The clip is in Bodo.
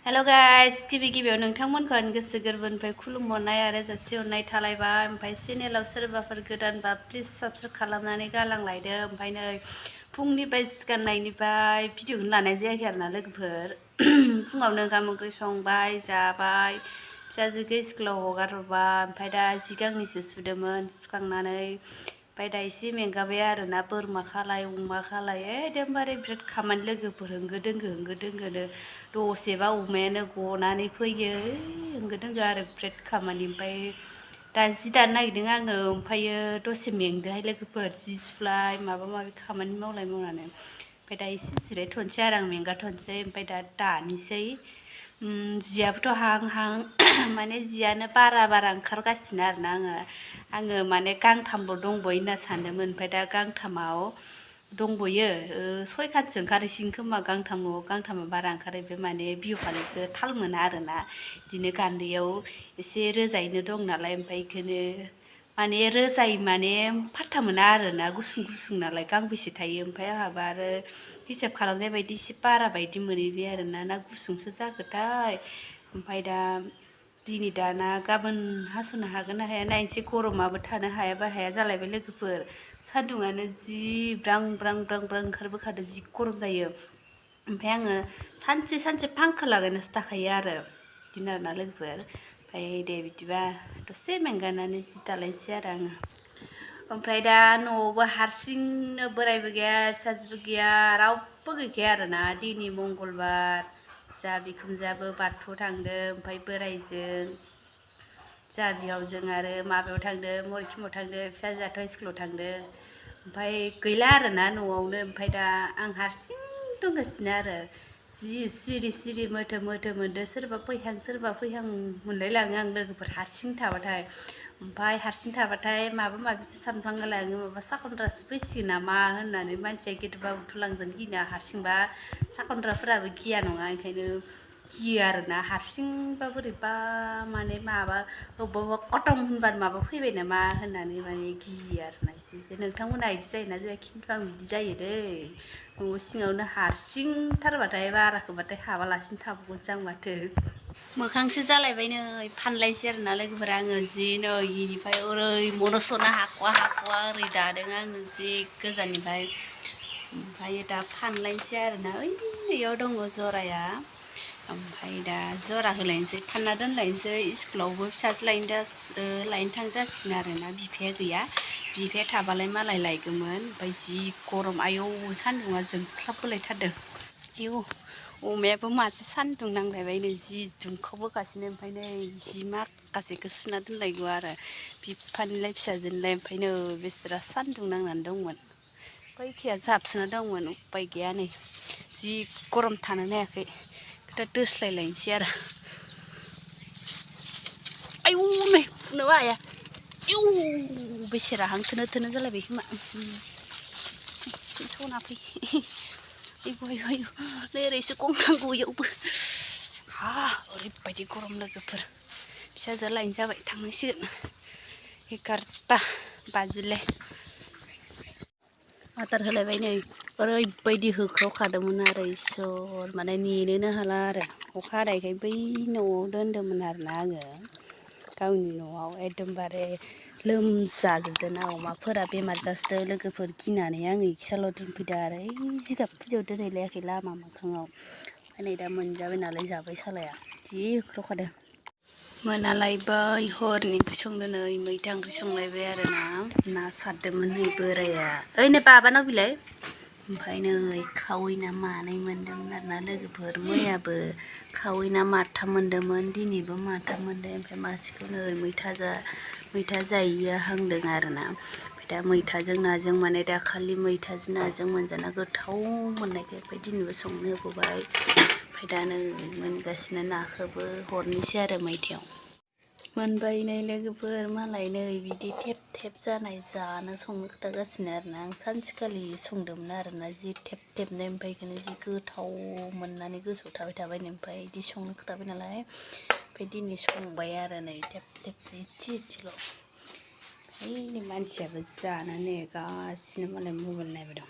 हेलो गाइस गिबियाव नोंथांमोनखौ गोसो गोरबोनिफ्राय खुलुमहरनाय आरो जासिहरनाय थालायबाय। ओमफ्राय चेनेलाव सोरबाफोर गोदानबा प्लिज साबस्क्राइब खालामनानै गालांलायदो। ओमफ्राय नै फुंनिफ्राय सिखारनायनिफ्राय भिडिअखौनो लानाय जायाखै आरोना लोगोफोर। फुङावनो ओंखाम ओंख्रि संबाय जाबाय, फिसाजोखौ स्कुलाव हगार हरबाय। ओमफ्राय दा जि गांनैसो सुदोंमोन, सुखांनानै ओमफ्राय दा एसे मेंगाबाय आरोना। बोरमा खालाय अमा खालाय एकदमबारे बिराद खामानि लोगोफोर होंगो दोंगोनो। दसेबा अमायानो गनानै फैयो, होंगो दोंगो आरो बिराद खामानि। ओमफ्राय दा जि दानो नागिरदों आङो। ओमफ्रायो दसे मेंदोहाय लोगोफोर, जि सुलाय माबा माबि खामानि मावनानै। ओमफ्राय दा एसे जिरायथ'नोसै आरो आं मेंगाथ'नोसै। ओमफ्राय दा दानोसै। जियाबोथ' हां माने जियानो बारा ओंखारगासिनो आरोना। आङो माने गांथामल' दंबयो होनना सानदोंमोन। ओमफ्राय दा गांथामाव दंबयो, 6खानसो ओंखारहैसिगोन खोमा। गांथामा बारा ओंखारहैबाय, माने बिहु फालिखौ थाल मोना आरोना। बिदिनो गान्दैयाव एसे रोजायैनो दं नालाय, ओमफ्राय बेखौनो माने रोजाय माने फात्ता मोना आरोना, गुसुं नालाय गांबेसे थायो। ओमफ्राय आंहाबो आरो हिसाब खालामनाय बायदि एसे बारा बायदि मोनहैबाय आरोना, ना गुसुंसो जागोनथाय। ओमफ्राय दा दिनै दाना गाबोन हास'नो हागोन ना हाया नायनोसै। गरमाबो थानो हायाबा हाया जालायबाय लोगोफोर। सान्दुङानो जि ब्रां ओंखारबोखादों, जि गरम जायो। ओमफ्राय आङो सानसे फांखा लागायनासो थाखायो आरो, बिदिनो आरोना लोगोफोर। ओमफ्राय दे बिदिबा दसे मेंगानानै जि दालायनोसै आरो आङो। ओमफ्राय दा न'आवबो हारसिंनो, बोरायबो गैया फिसाजोबो गैया, रावबो गैखाया आरोना। दिनै मंगलबार, जा बिखुनजोआबो बाथौआव थांदों। ओमफ्राय बोरायजों जा बिहावजों आरो माबायाव थांदों, मरिखिमाव थांदों। फिसाजोआथ' स्कुलाव थांदों। ओमफ्राय गैला आरोना न'आवनो। ओमफ्राय दा आं हारसिं दंगासिनो आरो, जि सिरि मोथो मोनदो। सोरबा फैहां मोनलायलाङो आं लोगोफोर हारसिं थाबाथाय। ओमफ्राय हारसिं थाबाथाय माबा माबिसो सानफ्लांलायलाङो, माबा साखनद्रासो फैसिगोन नामा होननानै। मानसिया गिदिरबा उथुलांजों गिना, हारसिंबा साखनद्राफोराबो गिया नङा। ओंखायनो गियो आरोना हारसिंबा बोरैबा, माने माबा अबेबा कटं होनबानो माबा फैबाय नामा होननानै माने गियो आरोना एसे। नोंथांमोना बिदि जायोना जाया? खिन्थु आं बिदि जायो दै। न' सिङावनो हारसिंथारबाथाय, बाराखोबाथाय हाबालासिनो थाबावगोनसो आं माथो। मोखांसो जालायबाय नै, फानलायसै आरोना लोगोफोर। आङो जि नै इनिफ्राय ओरै मनस'नो हाख'वा ओरै दादों आङो जि गोजाननिफ्राय। ओमफ्राय दा फानलायनोसै आरोना, ओइयाव दङ जराया। ओमफ्राय दा जरा होलायनोसै, फानना दोनलायनोसै। स्कुलावबो फिसाजो लायनो थांजासिगोन आरोना। बिफाया गैया, बिफाया थाबालाय मालाय लायगौमोन। ओमफ्राय जि गरम, आयौ सान्दुङा जोंख्लाबबोलायथारदों। आयौ अमायाबो मासे सान्दुं नांलायबाय नै, जि दुंखावबोगासिनो। ओमफ्राय नै जि माखासेखौ सुना दोनलायगौ आरो बिफानिलाय फिसाजोनिलाय। ओमफ्राय नै बेस्रा सान्दुं नांनानै दंमोन, बैखिया जाबसोना दंमोन। उपाय गैया नै, जि गरम थानोनो हायाखै। दा दोस्लायलायनोसै आरो। आयौ नै फुनोबो हाया, आयौ बेसेरा हां थोनो जालायबाय खोमा। सना फै, आयौ नै ओरैसो गंनांगौ इयावबो। ओरैबायदि गरम लोगोफोर। फिसाजोआ लायनो जाबाय, थांनांसिगोन। 11ता बाजिले। आदार होलायबाय नै, ओरैबायदि होख्रावखादोंमोन आरो इसोर, माने नेनोनो हाला आरो। अखा हानायखाय बै न'आव दोनदोंमोन आरोना आङो, गावनि न'आव। एकदमबारे लोमजाजोबदों ना, अमाफोरा बेमार जाजोबदों लोगोफोर। गिनानै आङो इखिसाल' दोनफैदो आरो, ओइ जिगाब फुदियाव दोनहैलायाखै लामा मोखाङाव। ओमफ्राय नै दा मोनजाबाय नालाय जाबाय सालाया, जि होख्रावखादों। मोनालायबाय, हरनि ओंख्रि संदों नै, मैथा ओंख्रि संलायबाय आरोना। ना सारदोंमोन नै बोराया। ओइ नै बाबानाव बिलाय। ओमफ्राय नै खावै ना मानै मोनदोंमोन आरोना लोगोफोर। मैयाबो खावै ना माथाम मोनदोंमोन, दिनैबो माथाम मोनदों। ओमफ्राय मासेखौ नै मैथा जायैया हांदों आरोना। ओमफ्राय दा मैथाजों नाजों, माने दाखालि मैथाजों नाजों मोनजाना गोथाव मोननायखाय ओमफ्राय दिनैबो संनो होबोबाय। ओमफ्राय दा नै मोनगासिनो, नाखौबो हरनोसै आरो मैथायाव। मोनबाय नै लोगोफोर, मालाय नै बिदि थेब जानाय जानो संनो खोथागासिनो आरोना। आं सानसेखालि संदोंमोन आरोना, जि थेबनाय। ओमफ्राय बेखौनो जि गोथाव मोननानै गोसोआव थाबाय नो। ओमफ्राय बिदि संनो खोथाबाय नालाय, ओमफ्राय दिनै संबाय आरो नै थेब इसेल'। ओइ नै मानसियाबो जानो नेगासिनो, मालाय मबाइल नायबाय दं।